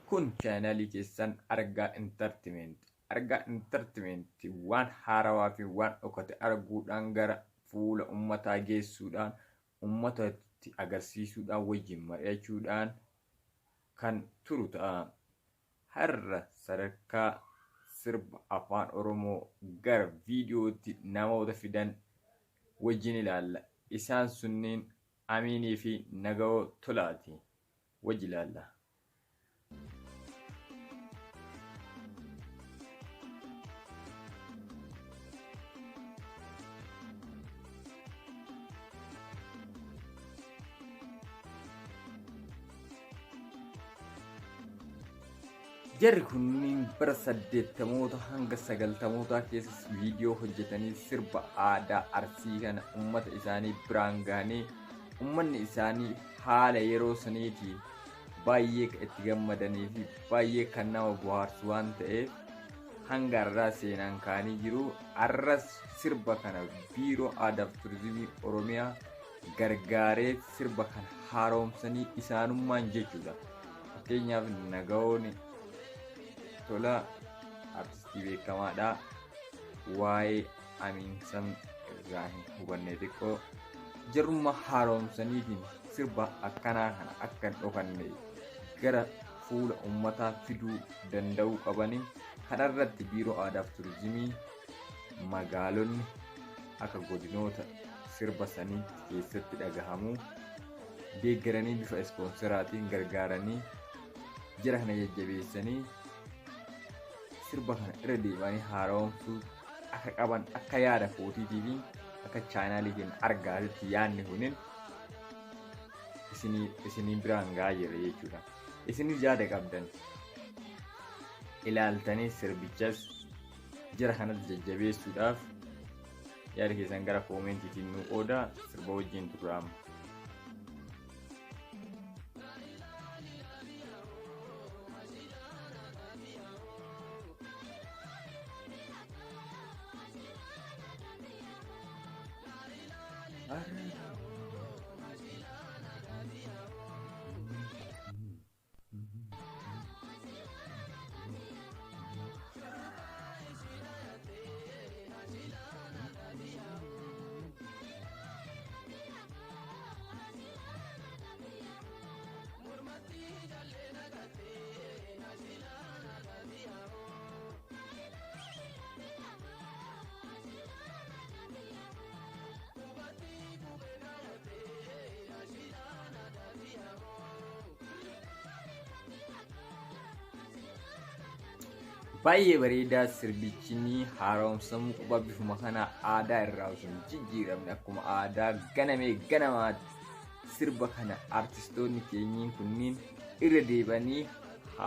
Kun chaanaalii keessan Argaa Entertainment. Argaa Entertainment waan haarawaa fi waan dhokate arguudhaan gara fuula ummataa geessuudhaan ummatatti agarsiisuudhaan wajjin mari'achuudhaan kan turu ta'a. Har'a sadarkaa sirba afaan Oromoo gara viidiyootti namoota fidan wajjin ilaalla. Isaan sunniin Amiinii fi Nagawoo Tolaati. Wajji ilaalla. Jarri kunniin bara saddeettamoota hanga sagaltamootaa keessa viidiyoo hojjetanii sirba aadaa Arsii kana uummata isaanii biraan gahanii uummanni isaanii haala yeroo saniitiin baay'ee kan itti gammadanii fi baay'ee kan nama bohaarsu waan ta'eef hanga har'aa seenaan kaanii jiru. Har'as sirba kana Biiroo Aadaa fi Turizimii Oromiyaa gargaaree sirba kana haaromsanii isaanummaan jechuudha. Fakkeenyaaf Nagawoon Tola artistii beekamaadha. Waa'ee Amiin san irraa hin hubanne xiqqoo. Jarummaa haaromsaniitiin sirba akkanaa kana akka hin dhokanne gara fuula ummataa fiduu danda'uu qabanii kanarratti Biiroo Aadaa fi Turizimii magaalonni akka godinoota sirba sanii keessatti dhagahamuu deeggaranii bifa ispoonseraatiin gargaaranii jara kana jajjabeessanii sirba kana irra deemanii haaromsuu akka qaban akka yaada kootiitii fi akka chaanaalii keenya argaatitti yaadni kunin isinii biraan gahaa jira jechuudha. Isinis yaada qabdan ilaaltanii sirbichas jara kanatti jajjabeessuudhaaf yaada keessan gara koomentiitiin nu qooda sirba wajjin turraa amma. Baay'ee bareedaa sirbichi ni haaromsamuu qaba bifuma kana aadaa irraa osoo hin jijjiiramne akkuma aadaa ganamee ganamaatti sirba kana artistoonni keenyiin kunniin irra deebanii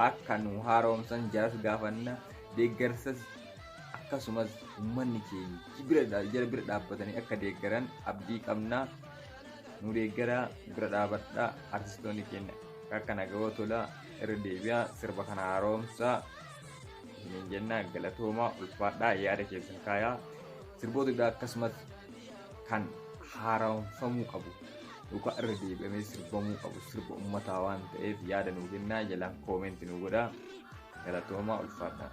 akka nu haaromsan jaras gaafanna deeggarsas akkasumas uummanni keenya bira jara bira dhaabbatanii akka deeggaran abdii qabna nu deeggaraa bira dhaabadhaa artistoonni keenya akka Nagawoo Tolaa irra deebi'aa sirba kana haaromsaa isiniin jenna galatoomaa ulfaadhaa yaada keessan kaayaa sirboota biraa akkasumas kan haaromfamuu qabu yookaan irra deebi'amee sirbamuu qabu sirba ummataa waan ta'eef yaada nuu kennaa jalaan koomenti nuu godhaa galatoomaa ulfaadhaa.